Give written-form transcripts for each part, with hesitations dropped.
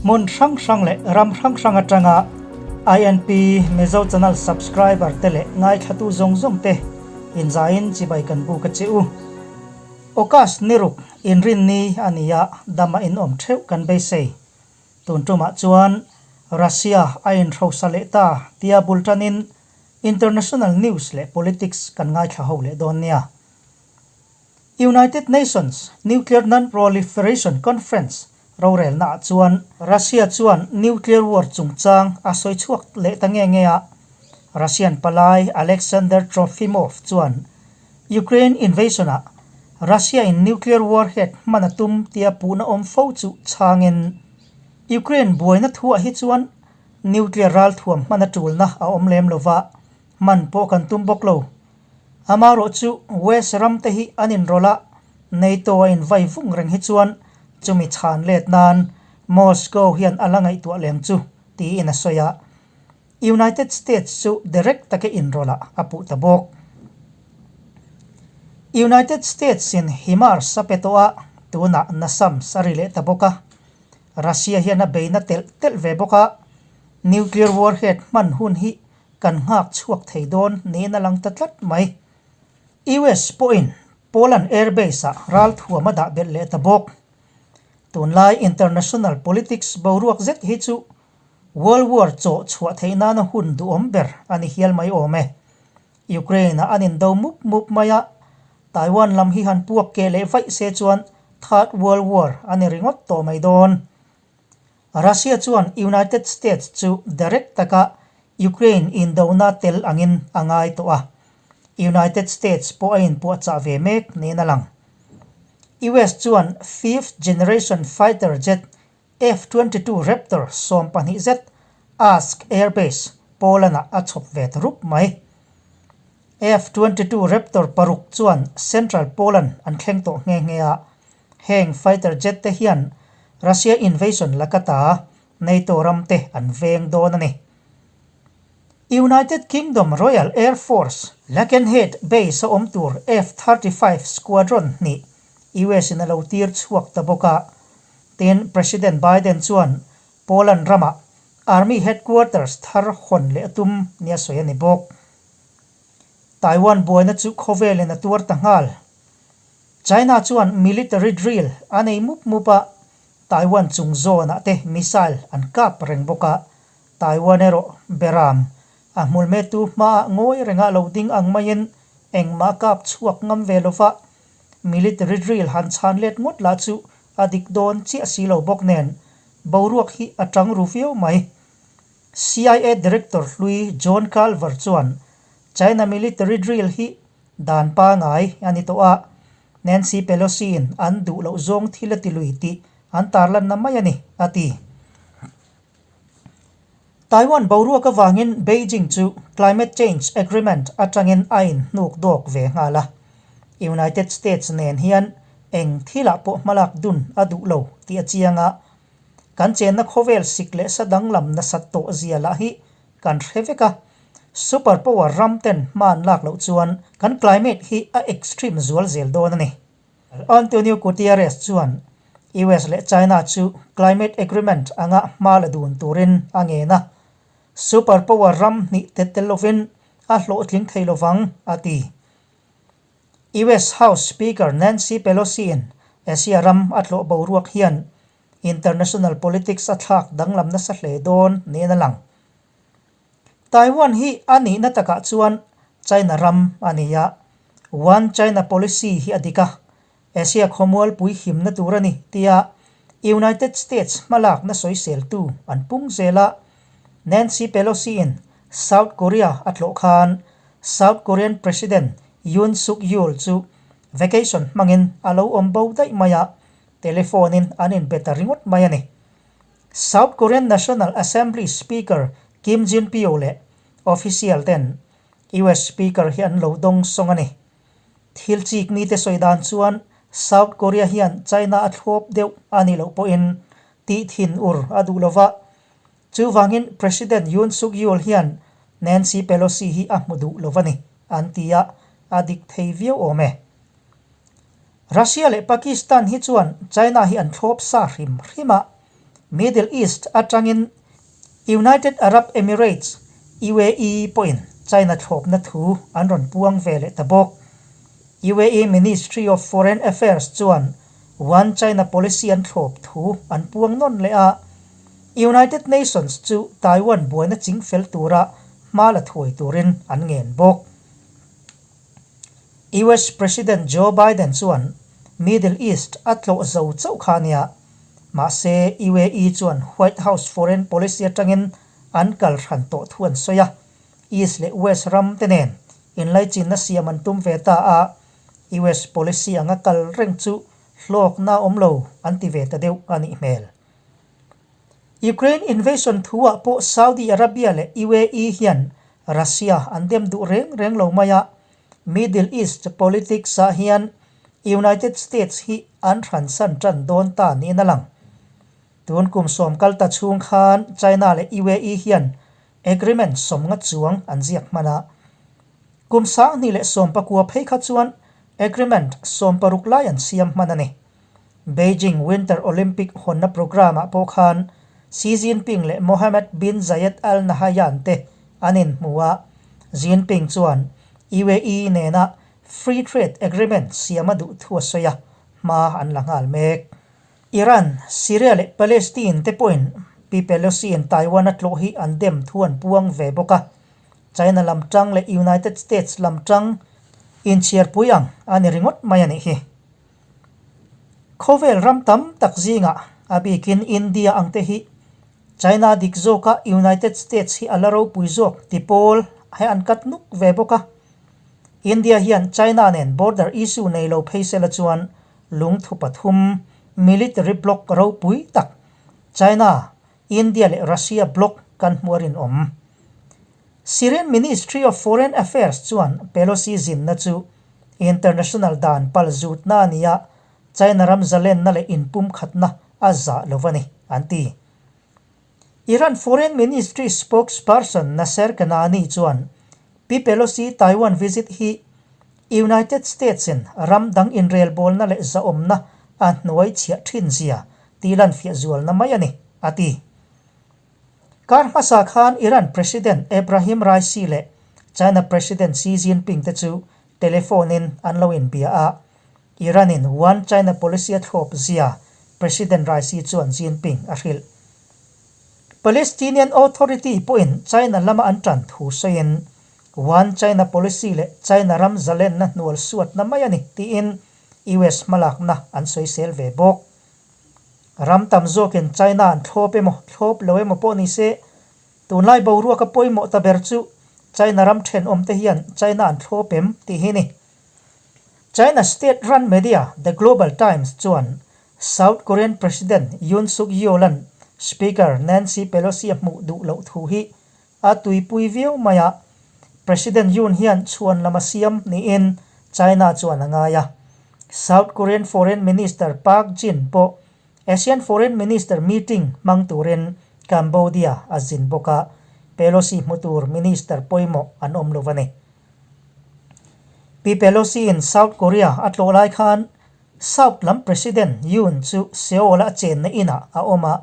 Hmun hrang hrang leh ram hrang hrang atanga INP Mizo Channel subscriber te leh ngaithlatu zawng zawng te inzaiin chibai kan buk a che u. August ni ruk inrinni a ni a, dama inawm theuh kan beisei. Tun tumah chuan Russia a inhrosa leh ta tia bul tanin international news leh politics kan ngaithla ho leh dawn nia. United Nations Nuclear Non-Proliferation Conference rorelnaah chuan Russia chuan nuclear war chungchang a sawi chhuak leh ta nge nge a, Russian palai Alexander Trofimov chuan Ukraine invasion-ah Russia-in nuclear warhead hman a tum tia puhna awm fo chu chhangin Ukraine buaina thuah hi chuan nuclear ralthuam hman a tulna a awm lem lova, hman pawh kan tum bawk lo. Amaherawh chu West ram te hi an inrawlh a, NATO a invai vung reng hi chuan chumi chhan let nan Moscow hian a la ngaihtuah lem chu tiin a sawi a. United States chu direct take inrawlh ah a puh ta bawk. United States in HIMARS a pe tawh a, tunah NASAMS a ri leh ta bawk a. Russia hian a beina telh telh ve bawk a, nuclear warhead hman hun hi kan nghak chhuak thei dawn niin a lang ta tlat mai. US pawhin Poland airbase ah ralthuam a dah belh leh ta bawk. Tunlai international politics boruak zet hi chu World War chawh chhuah theih nana hun duhawm ber a ni hial mai awm e. Ukraine ah an indo mup mup mai a, Taiwan lam hi han puak keh leh vaih se chuan Third World War a ni ringawt tawh mai dawn. Russia chuan United States chu direct taka Ukraine indona tel angin a ngai tawh a, United States pawh a inpuahchah ve mek niin a lang. US chuan fifth generation fighter jet F-22 Raptor 12 zet Ask Air Base, Poland-ah a chhawp ve ta rup mai. F-22 Raptor paruk chuan Central Poland an thleng tawh nghe nghe a, heng fighter jet te hian Russia invasion lakata NATO ram te an veng dawn a ni. United Kingdom Royal Air Force Lakenheath base a awm tur F-35 squadron hnih US in a lo tir chhuak ta bawk a, tin President Biden chuan Poland ramah Army headquarters thar hawn leh a tum nia sawi a ni bawk. Taiwan buaina chu khawvelin a tuar ta nghal. China chuan military drill a nei mup mup a, Taiwan chung zawnah te missile an kap reng bawk a, Taiwan erawh beram a hmulmetu hmaah ngawi renga lo ding ang maiin engmah kap chhuak ngam ve lova, military drill han chhan let ngawt lah chu a dik dawn chiah si lo bawk nen boruak hi a tang ru viau mai. CIA Director hlui John Culver chuan China military drill hi dan pangai a ni tawh a, Nancy Pelosi-in an duh loh zawng thil a ti lui tih an tarlanna mai a ni, a ti. Taiwan boruak avangin Beijing chu climate change agreement atangin a inhnuk dawk ve nghal a, United States nen hian eng thilah pawh hmalak dun a duh lo tih a chiang a, Kan chenna khawvel sik leh sa danglam nasat tawh zia lah hi kan hre vek a, super power ram ten hma an lak loh chuan kan climate hi a extreme zual zel dawn a ni. Antonio Guterres chuan US leh China chu climate agreement anga hma la dun turin a ngen a, super power ram hnih te tel lovin a hlawhtling thei lovang a ti. US House Speaker Nancy Pelosi-in Asia ram a tlawh boruak hian international politics a thlak danglam nasa hle dawn niin a lang. Taiwan hi a nihna takah chuan China ram a ni a, One China policy hi a dik a, Asia khawmualpui himna tur a ni tia United States hmalakna sawiseltu an pung zel a, Nancy Pelosi-in South Korea a tlawh khan South Korean President Yoon Suk Yeol chu vacation hmangin a lo awm bo daih mai a, telephone-in an inbe ta ringawt mai a ni. South Korean National Assembly Speaker Kim Jin-pyo leh official ten US Speaker hi an lo dawng sawng a ni. Thil chik mite sawi dan chuan South Korea hian China a thlawp deuh a nih loh pawhin tih thin ur a duh lo va, Chuvangin President Yoon Suk Yeol hian Nancy Pelosi hi a hmu duh lo va ni, an ti a, a dik thei viau awm e. Russia leh Pakistan hi chuan China hi an thlawp sa hrim hrim a. Middle East atangin United Arab Emirates, UAE, pawhin China thlawpna thu an rawn puang ve leh ta bawk. UAE Ministry of Foreign Affairs chuan One China policy an thlawp thu an puang nawn leh a, United Nations chu Taiwan buaina chingfel tura hma la thuai turin an ngen bawk. US President Joe Biden chuan Middle East a tlawh zo chauh kha a nia. Mahse, UAE chuan White House foreign policy atangin an kal hran tawh thu an sawi a, East leh West ram te nen inlaichinna siam an tum ve ta a, US policy anga kal reng chu hlawkna awm lo an ti ve ta deuh a nih hmel. Ukraine invasion thuah pawh Saudi Arabia leh UAE hian Russia an dem duh reng reng lo mai a, Middle East politics ah hian United States hi an hransan tan dawn ta niin a lang. Tun kum sawm kal ta chhung khan China leh UAE hian agreement sawmnga chuang an ziak hman a. Kum 2019 phei kha chuan agreement 16 lai an siam hman a ni. Beijing Winter Olympic hawnna programme-ah pawh khan Xi Jinping leh Mohammed bin Zayed Al Nahyan te an inhmu a, Jinping chuan UAE nena Free Trade Agreement siam a duh thu a sawi a, hma an la nghal mek. Iran, Syria leh Palestine te pawhin Pi Pelosi-in Taiwan a tlawh hi an dem thu an puang ve bawk a, China lam tang leh United States lam tang inchhiarpui ang a ni ringawt mai a nih hi. Khawvel ram tam tak zingah a bikin India ang te hi China dik zawka United States hi a la ropui zawk ti pawl he an kat nuk ve bawk a. India hian China nen border issue nei lo phei sela chuan lungthu pathum military bloc ropui tak China, India leh Russia bloc kan hmu a rinawm. Syrian Ministry of Foreign Affairs chuan Pelosi zinna chu international dan pal zutna a ni a, China ram zalenna leh inpumkhatna a zah lo a ni, an ti. Iran Foreign Ministry spokesperson Nasser Kanaani chuan Pi Pelosi Taiwan visit hi United States-in ram dang inrelbawlna leh zahawmna a hnuai chhiah thin zia tih lanfiah zualna mai a ni, a ti. Kar hmasa khan Iran President Ebrahim Raisi leh China President Xi Jinping te chu telephone-in an lo inbia a, Iran-in One China policy a thlawp zia President Raisi chuan Jinping a hrilh. Palestinian Authority pawhin China lama an tan thu sawiin One China policy leh China ram zalenna hnual suatna mai a ni tiin US hmalakna an sawisel ve bawk. Ram tam zawkin China an thlawp emaw, thlawp lo emaw pawh ni se, tunlai boruaka pawimawh ta ber chu China ram thenawmte hian China an thlawp em tih hi ni. China state run media The Global Times chuan South Korean President Yoon Suk Yeol-a'n Speaker Nancy Pelosi a hmuh duh loh thu hi a tuipui viau mai a, President Yoon hian chhuan lam a siam niin China chuan a ngai a. South Korean Foreign Minister Park Jin pawh ASEAN Foreign Minister meeting hmang turin Cambodia a zin bawk a, Pelosi hmu tur minister pawimawh an awm lo a ni. Pi Pelosi-in South Korea a tlawh lai khan South lam President Yoon chu Seoul-a a chenna inah a awm a,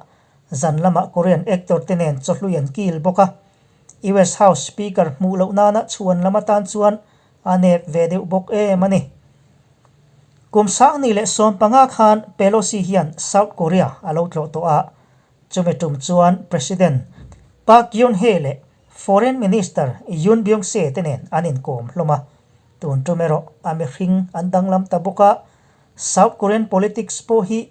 Zan lamah Korean actor te nen chawhlui an kil bawk a, US House Speaker hmuh loh nana chhuan lam atan chuan a nep ve deuh bawk em a ni. Kum 2015 khan Pelosi hian South Korea a lo tlawh tawh a, chumi tum chuan President Park Geun-hye leh Foreign Minister Yoon Byung-se te nen an inkawm hlawm a, tun tum erawh a mihring an danglam ta bawk a, South Korean politics pawh hi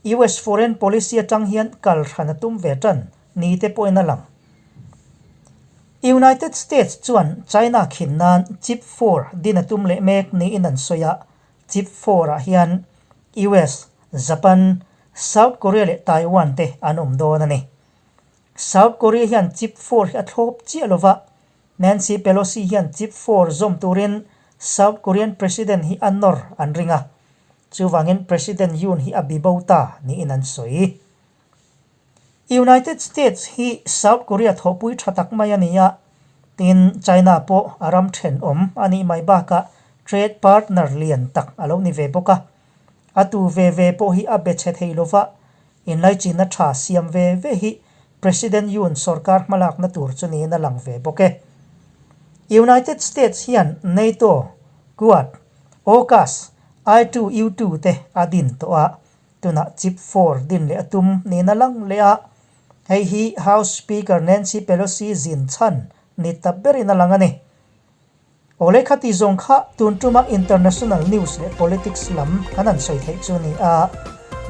US foreign policy atang hian kal hran a tum ve tan ni te pawhin a lang. United States chuan China khin nan Chip 4 din a tum leh mek niin an sawi a, Chip 4 ah hian US, Japan, South Korea leh Taiwan te an awm dawn a ni. South Korea hian Chip 4 hi a thlawp chiah lova, Nancy Pelosi hian Chip 4 zawm turin South Korean President hi a nawr an ring a, chuvangin President Yoon hi a bibo ta niin an sawi. United States hi South Korea thawhpui tha tak mai a ni a, tin China pawh a ram thenawm a nih mai bakah trade partner lian tak a lo ni ve bawk a. A tu ve ve pawh hi a be chhe thei lova. Inlaichinna tha siam ve ve hi President Yoon sorkar hmalakna tur chu niin a lang ve bawk e. United States hian NATO, Quad, AUKUS, I2U2 te a din tawh a, tunah Chip 4 din leh a tum niin a lang leh a. Hei hi House Speaker Nancy Pelosi zin chhan ni ta berin a lang a ni. Awle khati zawng kha tun tuma international news leh politics lam kan han sawi theih chu ni a,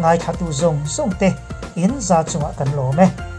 ngaithlatu zawng zawng te in za chungah kan lawm e.